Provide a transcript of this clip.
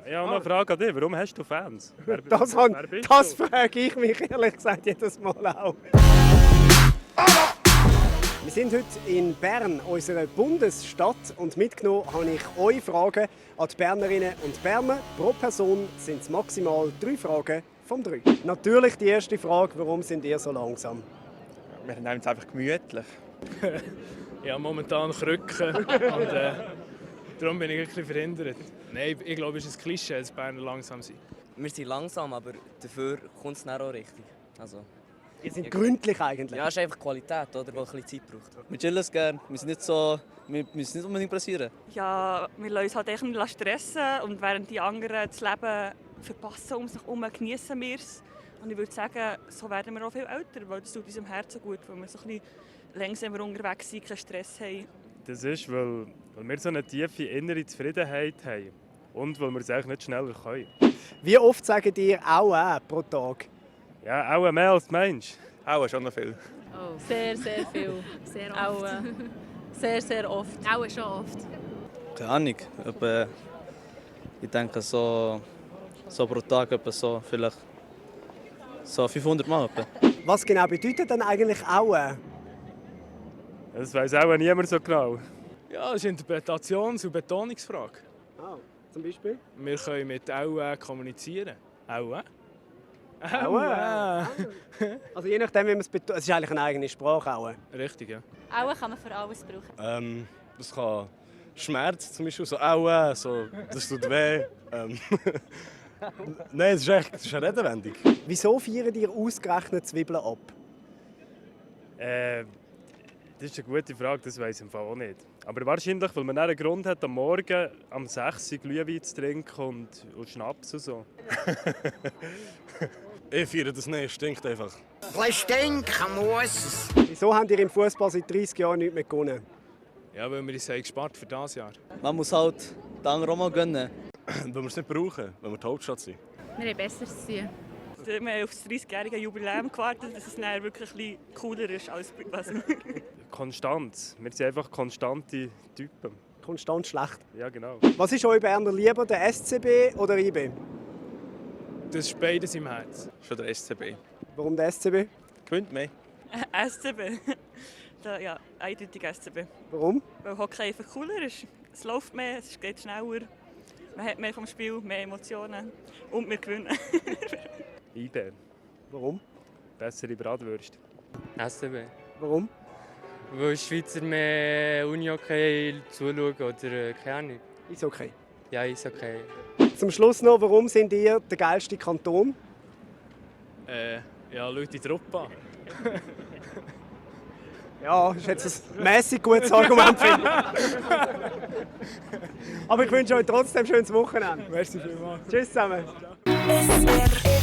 Ja, noch eine Frage an dich. Warum hast du Fans? Das frage ich mich ehrlich gesagt jedes Mal auch. Wir sind heute in Bern, unserer Bundesstadt, und mitgenommen habe ich eure Fragen an die Bernerinnen und Berner. Pro Person sind es maximal 3 Fragen vom 3. Natürlich die erste Frage, warum sind ihr so langsam? Wir nehmen es einfach gemütlich. Ja, momentan Krücken und darum bin ich ein bisschen verhindert. Nein, ich glaube, es ist ein Klischee, dass Berner langsam sind. Wir sind langsam, aber dafür kommt es dann auch richtig. Also, Ihr seid gründlich eigentlich. ja, es ist einfach Qualität, oder, die ein bisschen Zeit braucht. Wir chillen es gerne. Wir müssen nicht unbedingt pressieren. Ja, wir lassen uns halt echt nicht stressen und während die anderen das Leben verpassen um sich herum, genießen wir es. Und ich würde sagen, so werden wir auch viel älter, weil das tut unserem Herzen gut, weil wir so ein bisschen langsamer unterwegs sind, keinen Stress haben. Das ist, weil wir so eine tiefe innere Zufriedenheit haben. Und weil wir es eigentlich nicht schneller können. Wie oft sagen ihr auch pro Tag? Ja, auch mehr als du meinst. Auch schon noch viel. Oh. Sehr, sehr viel. Sehr oft. Auch, sehr, sehr oft. Auch schon oft. Keine Ahnung. Ich denke so pro Tag so vielleicht so 500 Mal. Etwa. Was genau bedeutet denn eigentlich auch? Das weiss auch niemand so genau. Ja, das ist eine Interpretations- und Betonungsfrage. Zum Beispiel? Wir können mit «Aue» kommunizieren. «Aue»? Aue. Also je nachdem, wie man es betont. Es ist eigentlich eine eigene Sprache. Auch. Richtig, ja. Auch kann man für alles brauchen. Das kann Schmerz zum Beispiel, so Aua, so, das tut weh. Nein, es ist eine Redewendung. Wieso feiert ihr ausgerechnet Zwiebeln ab? Das ist eine gute Frage, das weiss ich im Fall auch nicht. Aber wahrscheinlich, weil man dann einen Grund hat, am Morgen am 6 Uhr Glühwein zu trinken und Schnaps und so. Ich feiere das nicht, es stinkt einfach. Ein stinken muss es. Wieso habt ihr im Fußball seit 30 Jahren nicht mehr gewonnen? Ja, weil wir uns gespart für dieses Jahr. Man muss halt den anderen auch mal gönnen. Weil wir es nicht brauchen, wenn wir die Hauptstadt sind. Wir haben besser zu tun. Wir haben auf das 30-jährige Jubiläum gewartet, dass es dann wirklich ein bisschen cooler ist als was. Konstanz. Wir sind einfach konstante Typen. Konstant schlecht. Ja, genau. Was ist euch Berner lieber, der SCB oder IB? Das ist beides im Herz. Schon der SCB. Warum der SCB? Gewinnt mehr. SCB. Ja, eindeutig SCB. Warum? Weil Hockey einfach cooler ist. Es läuft mehr, es geht schneller. Man hat mehr vom Spiel, mehr Emotionen und wir gewinnen. IB. Warum? Bessere Bratwürste. SCB. Warum? Weil die Schweizer mehr Unihockey zuschauen oder keine Ahnung. Ist okay. Ja, ist okay. Zum Schluss noch, warum sind ihr der geilste Kanton? Ja, Leute die Truppe an. Ja, das ist jetzt ein mäßig gutes Argument, finde ich. Aber ich wünsche euch trotzdem ein schönes Wochenende. Merci vielmals. Tschüss zusammen. SRF